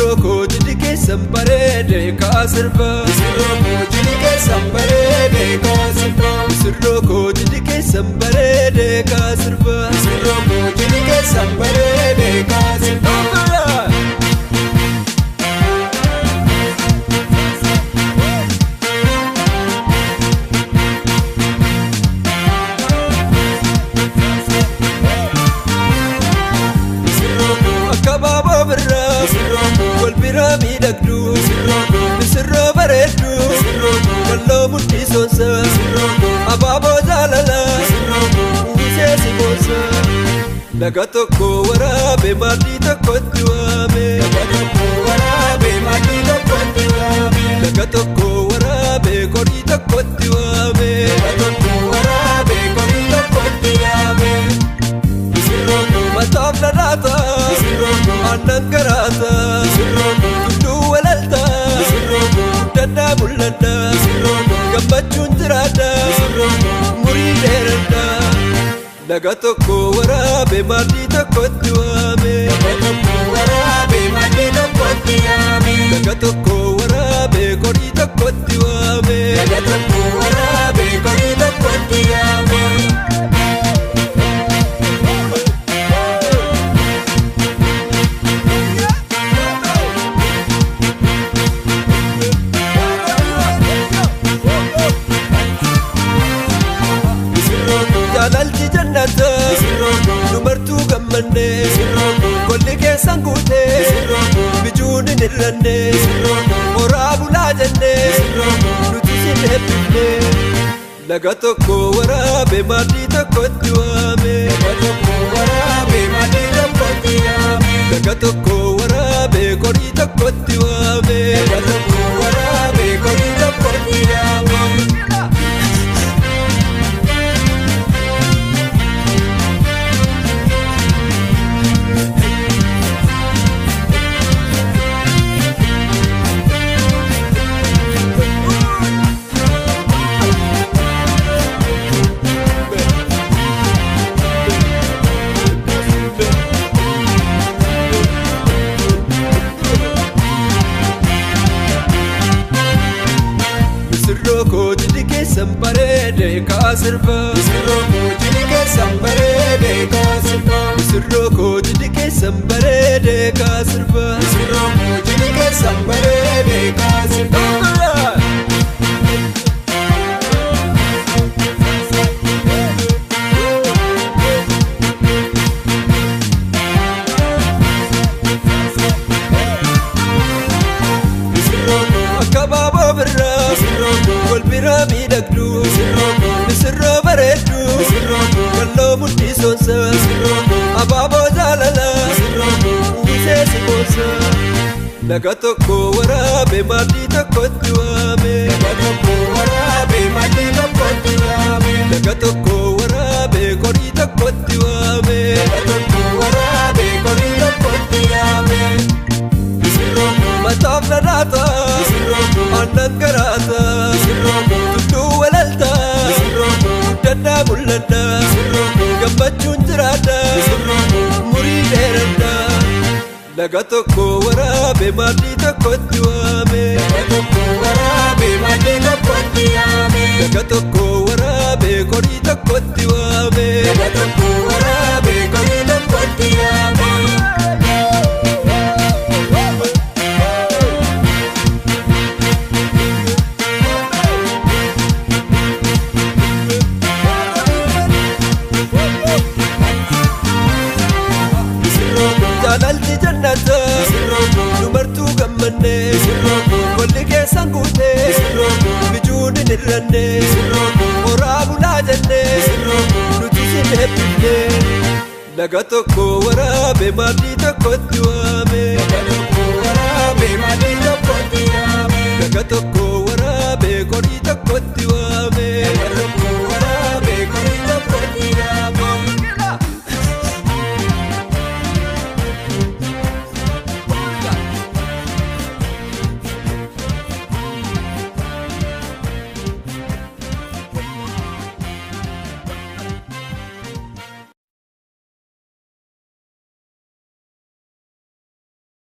Misirroo koo jidhi keessan bareede kaa sirba. Misirroo koo jidhi keessan bareede kaa sirba. Misirroo koo jidhi keessan bareede kaa sirba. Misirroo koo jidhi keessan bareede kaa sirba. Misirroo koo Akka baaboo birraa misirroo koo wal biraa miidhagdu. misirroo koo Misirroo bareeddu misirroo koo kalloo mudhii soonsa. misirroo koo Abaaboo jaalalaa misirroo koo uwwisee si boonsa. Laga tokko waraabe maaddii tokkotti waame. Laga tokko waraabee maaddii tokkotti waame. Laga tokko waraabe qorii tokkotti waame. Laga tokko waraabee qorii tokkotti yaame. Misirroo koo Mataaf dhadhaata misirroo koo aannan garaata misirroo koo tulluu walalta misirroo koo guddadhaa mul'adha misirroo koo gammachuun jiraadha misirroo koo umurii dheeradha. Laga tokko waraabe maaddii tokkotti waame. Laga tokko waraabee maaddii tokkotti yaame. Laga tokko waraabe qorii tokkotti waame. Laga tokko waraabee qorii tokkotti yaame. Misirroo koo Jaalalti jannata misirroo koo dubartuu gammanne misirroo koo golli keessan guute misirroo koo bijuun hin hir'anne misirroo koo horaa bulaa jenne misirroo koo nuti sin eebbifne. Laga tokko waraabe maaddii tokkotti waame. Laga tokko waraabee maaddii tokkotti yaame. Laga tokko waraabe qorii tokkotti waame. Laga tokko waraabee qorii tokkotti yaame. Misirroo koo jidhi keessan bareede kaa sirba. Misirroo koo jidhi keessan bareede kaa sirba. Misirroo koo jidhi keessan bareede kaa sirba. Misirroo koo jidhi keessan bareede kaa sirba. Misirroo koo Akka baaboo birraa misirroo koo wal biraa miidhagdu. misirroo koo Misirroo bareeddu misirroo koo kalloo mudhii soonsa. misirroo koo Abaaboo jaalalaa misirroo koo uwwisee si boonsa. Laga tokko waraabe maaddii tokkotti waame. Laga tokko waraabee maaddii tokkotti yaame. Laga tokko waraabe qorii tokkotti waame. Laga tokko waraabee qorii tokkotti yaame. Misirroo koo Mataaf dhadhaata misirroo koo aannan garaata misirroo koo tulluu walalta misirroo koo guddadhaa mul'adha misirroo koo gammachuun jiraadha misirroo koo umurii dheeradha. Laga tokko waraabe maaddii tokkotti waame. Laga tokko waraabee maaddii tokkotti yaame. Laga tokko waraabe qorii tokkotti waame. Laga tokko waraabee qorii tokkotti yaame. Misirroo koo Jaalalti jannata misirroo koo dubartuu gammanne misirroo koo golli keessan guute misirroo koo bijuun hin hir'anne misirroo koo horaa bulaa jenne misirroo koo nuti sin eebbifne. Laga tokko waraabe maaddii tokkotti waame.